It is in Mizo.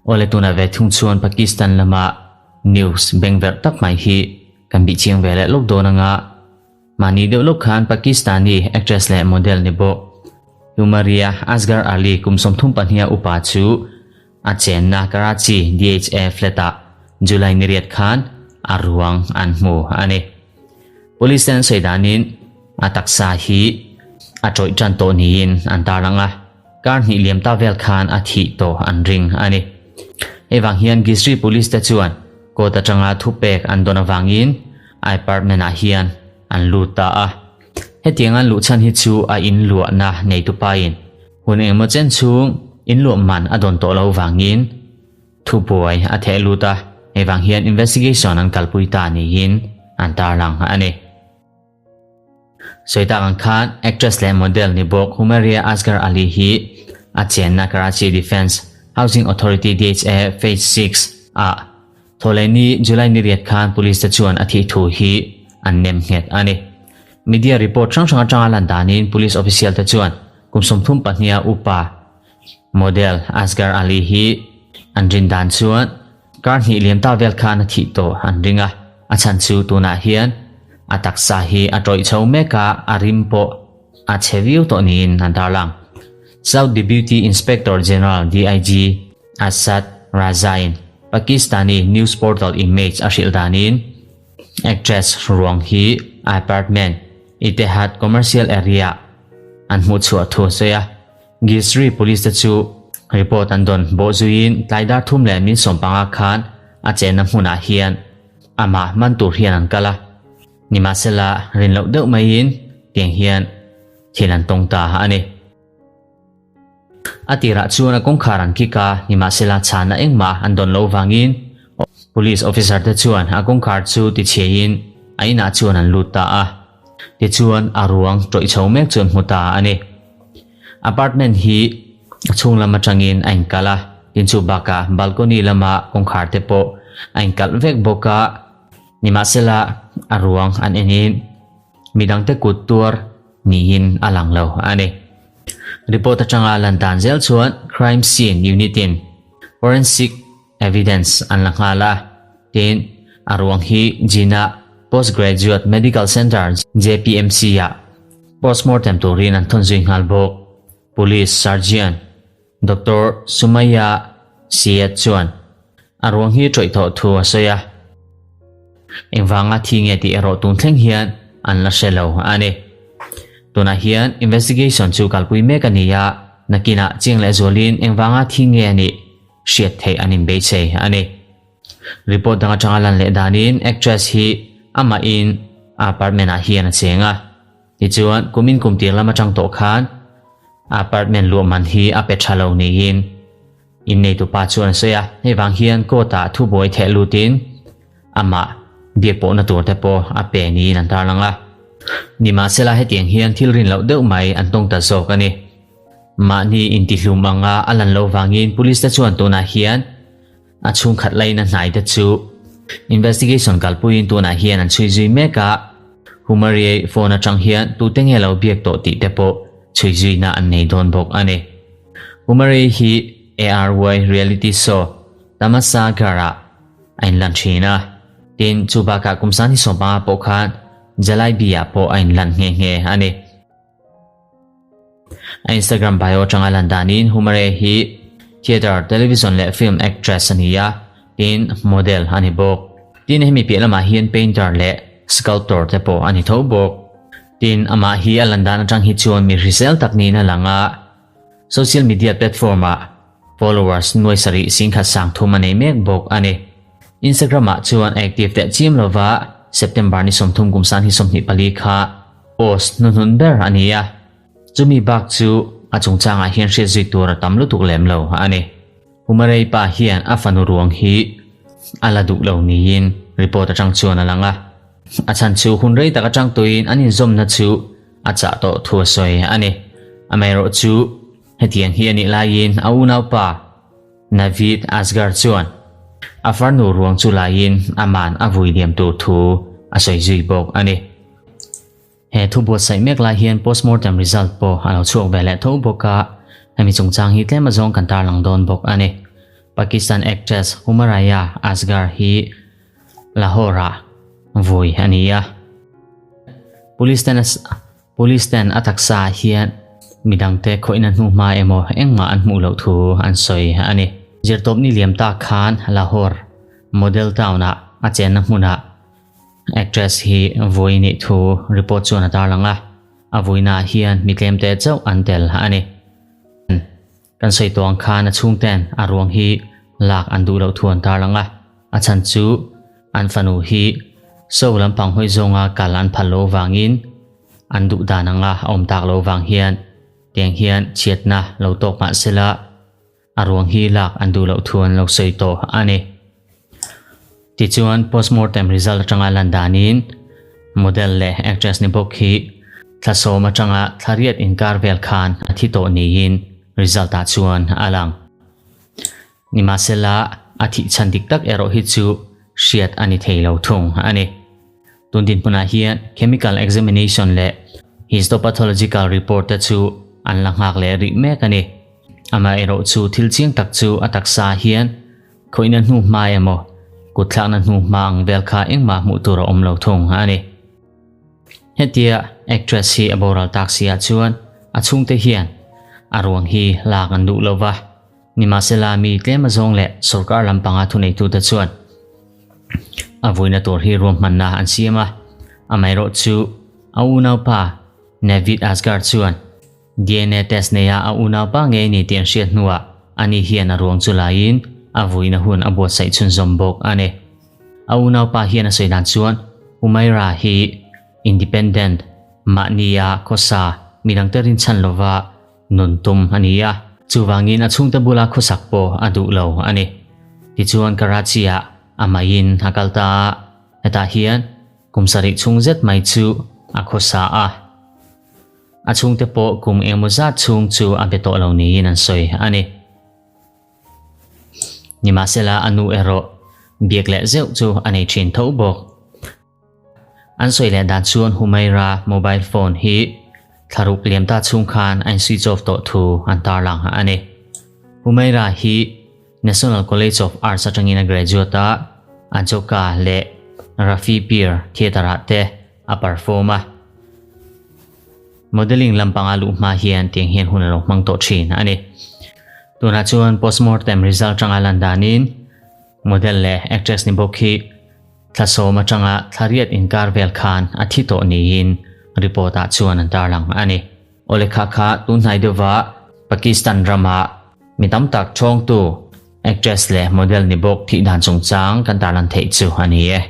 Awle tuna ve thung chuan Pakistan lama news bengverh tak mai hi kan bih chiang ve leh lawk dawn anga mahni deuh lawk khan Pakistani actress leh model ni bawk Humaria Asghar Ali kum 32 upa chu a chenna Karachi DHA flat ah July ni riat khan a ruang an hmu a ni. Police ten an sawi danin a taksa hi a tawih tan tawh niin an tarlang a, kar hnih liam ta vel khan a thih tawh an ring a ni. Hei vang hian Gisri Police te chuan court atanga thupek an dawn avangin a apartment ah hian an lut ta a. Hetiang an luh chhan hi chu a in luahna neitupain hun engemaw chen chhung in luah man a dawn tawh lo vangin Thubuai a theh lut a, hei vang hian investigation an kalpui ta niin an tarlang a ni. Sawi tak ang khan actress leh model ni bawk Humaria Asghar Ali hi a chenna Karachi Defence Housing Authority DHA Phase 6 ah Thawhlehni July ni riat khan police te chuan a thih thu hi an nem nghet a ni. Media report hrang hrang atanga lan danin police official te chuan kum 32 a upa Model Asghar Ali hi an rin dan chuan kar hnih liam ta vel khan a thih tawh an ring a, a chhan chu tunah hian a taksa hi a tawih chho mek a, a rim pawh a chhe viau tawh niin an tarlang. South Deputy Inspector General, DIG, Asad Raza-in Pakistani news portal Image a hrilh danin actress ruang hi a apartment Ittehad Commercial Area-ah an hmuh chhuah thu a sawi a. Gisri Police te chu report an dawn bawh zuiin tlai dar thum leh min sawmpanga khan a chenna hmunah hian amah hman tur hian an kal a, nimahsela rin loh deuh maiin tiang hian thil an tawng ta a ni. A tirah chuan a kawngkhar an kik a, nimahsela chhana engmah an dawn loh vangin Police officer te chuan a kawngkhar chu tichhiain a inah chuan an lut ta a. Tichuan a ruang tawih chho mek chu an hmu ta a ni. Apartment hi a chhung lam atangin a inkalh a, tin chu bakah balcony lama kawngkhar te pawh a inkalh vek bawk a. Nimahsela a ruang an enin midangte kut tuar niin a lang lo a ni. Report atanga lan dan zel chuan crime scene unit in forensic Evidence an la nghal a, tin a ruang hi Jinnah Postgraduate Medical Centre, JPMC, ah postmortem turin an thawn zui nghal bawk. Police Surgeon Doctor Sumaiya Syed chuan a ruang hi tawih thawh thu a sawi a, engvanga thi nge tih erawh tun thleng hian an la hre lo a ni. Tunah hian investigation chu kalpui mek a ni a, nakinah chiang leh zualin engvanga thi nge a nih hriat theih an inbeichei a ni. Report dang atanga lan leh danin actress hi amahin a apartment ah hian a cheng a, tichuan kumin kum tir lam atang tawh khan a apartment luah man hi a pe tha lo niin inneitupa chuan a sawi a, hei vang hian court ah thubuai theh lutin amah biak pawhna tur te pawh a pe niin an tarlang a. Nimahsela hetiang hian thil rin loh deuh mai an tawng ta zawk a ni. Mahni intihlum anga a lan loh vangin police te chuan tunah hian a chhungkhat laina hnai te chu investigation kalpuiin tunah hian an chhui zui mek a, Humariei phone atang hian tute nge lo biak tawh tih te pawh chhui zuina an nei dawn bawk a ni. Humariei hi ARY reality show Tamasha Ghar ah a inlan thin a, tin chu bakah kum sangni 15 pawh khan Jalaibi ah pawh a inlan nghe nghe a ni. A Instagram bio atanga lan danin Humare hi theatre, television leh film actress a ni a, tin model a ni bawk. Tin hemi piah lamah hian painter leh sculptor te pawh a ni tho bawk. Tin amah hi a lan dan atang hi chuan mi hrisel tak niin a lang a, social media platform ah followers nuai sarih singkhat sang thum a nei mek bawk a ni. Instagram ah chuan active teh chiam lova September ni 30 kum san hi 24 kha Post hnuhnun ber a ni a, chumi bak chu a chungchangah hian hriat zui tur a tam lutuk lem lo a ni. Humarei pa hian a fanu ruang hi a la duh lo niin report atang chuan a lang a, a chhan chu hun rei tak atang tuin an inzawmna chu a chah tawh thu a sawi a ni. Amaherawhchu hetiang hi a nih laiin a unaupa Naveed Asghar chuan a farnu ruang chu laiin aman a vui liam tur thu a sawi zui bawk a ni. He thu buatsaih mek lai hian postmortem result pawh a lo chhuak ve leh tho bawk a. Hemi chungchang hi tlem azawng kan tarlang dawn bawk a ni. Pakistan actress Humaraya Asghar hi Lahore-ah vui a ni a. Police ten Police ten a taksa ah hian midangte khawihna hnuhma emaw engmah an hmuh loh thu an sawi a ni. Zirtawpni liam tak khan Lahore Model Town ah a chenna hmunah actress hi vui nih thu report chuan a tarlang a, a vuina ah hian mi tlemte chauh an tel a ni. Kan sawi tawh ang khan a chhungten a ruang hi lak an duh loh thu an tarlang a, a chhan chu an fanu hi so lampang hawi zawnga kal an phal loh vangin an duh dan anga a awm tak loh vang hian tiang hian chhiatna lo tawk mah sela a ruang hi lak an duh loh thu an lo sawi tawh a ni. Tichuan postmortem result atanga lan danin model leh actress ni bawk hi thla sawm atanga thla riat inkar vel khan a thi tawh niin result ah chuan a lang. Nimahsela a thih chhan dik tak erawh hi chu hriat a ni thei lo thung a ni. Tun dinhmunah hian chemical examination leh histopathological report te chu an la nghak leh rih mek a ni. Amaherawh chu thil chiang tak chu a taksa hian Khawihna hnu hma emaw, kutthlakna hnu hma ang vel kha engmah hmuh tur a awm lo thung a ni. Hetia actress hi a boral tak si ah chuan a chhungte hian a ruang hi lak an duh lo va, nimahsela mi tlem azawng leh sorkar lampanga thuneitute chuan a vuina tur hi ruahmanna an siam a, amaherawh chu a unaupa Naveed Asghar chuan DNA test neia a unaupa ngei ni tih an hriat hnuah ani hian a ruang chu laiin a vuina hun a buatsaih chhunzawm bawk a ni. A unaupa hian a sawi dan chuan Humaira hi independent, mahnia khawsa, midangte rinchhan lova nun tum a ni a, chuvangin a chhungte bula khawsak pawh a duh lo a ni. Tichuan Karachi-ah a maiin a kal ta a, hetah hian kum sarih chhung zet mai chu a khawsa a. A chhungte pawh kum engemaw zat chhung chu a be tawh lo niin an sawi a ni. Nimahsela a nu erawh biak leh zeuh chu a nei thin tho bawk. An sawi leh dan chuan Humaira mobile phone hi thlaruk liam ta chhung khan a in switch off tawh thu an tarlang a ni. Humaira hi National College of Arts atangin a graduate a, Ajoka leh Rafi Pir Theatre ah te a perform a. Modelling lampanga luh hma hian tiang hian hun a lo hmang tawh thin a ni. Tunah chuan postmortem result atanga lan danin model leh actress ni bawk hi thla sawm atanga thla riat inkar vel khan a thi tawh niin report ah chuan an tarlang a ni. Awle kha kha tunhnai deuhva Pakistan rama mi tam tak thawngtu actress leh model ni bawk thih dan chungchang kan tarlan theih chu a ni e.